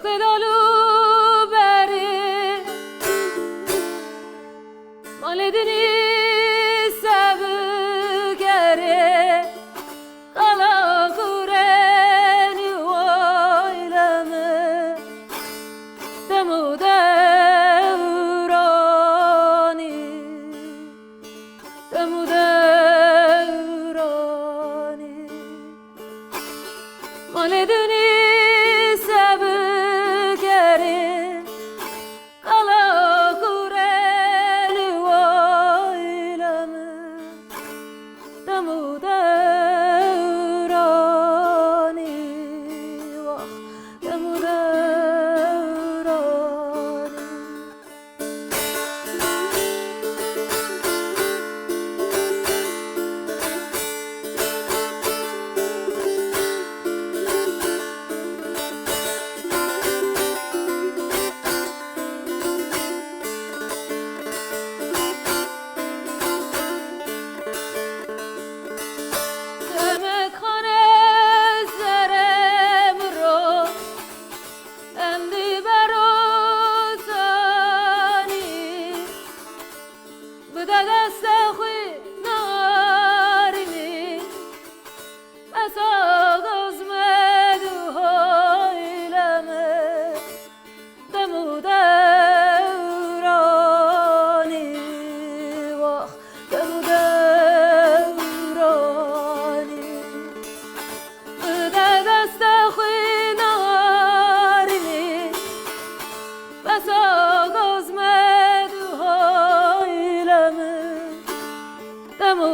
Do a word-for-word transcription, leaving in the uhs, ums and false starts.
Xedalu beri, malê dinî se bikerê, qala kurenî waylemi, dem û dewranî, dem û dewranî. Malê dinî se bikerê, qala kurenî waylemi, dem û dewranî, wax, dem û dewranî. Semekxane zerê mi ro, endî bero zanî, bide destê xwi narînî, besa gozme du haylemi. Dem û dewranî, wax, dem û dewranî. Bide destê xwi narînî, besa gozme du haylemi. Dem û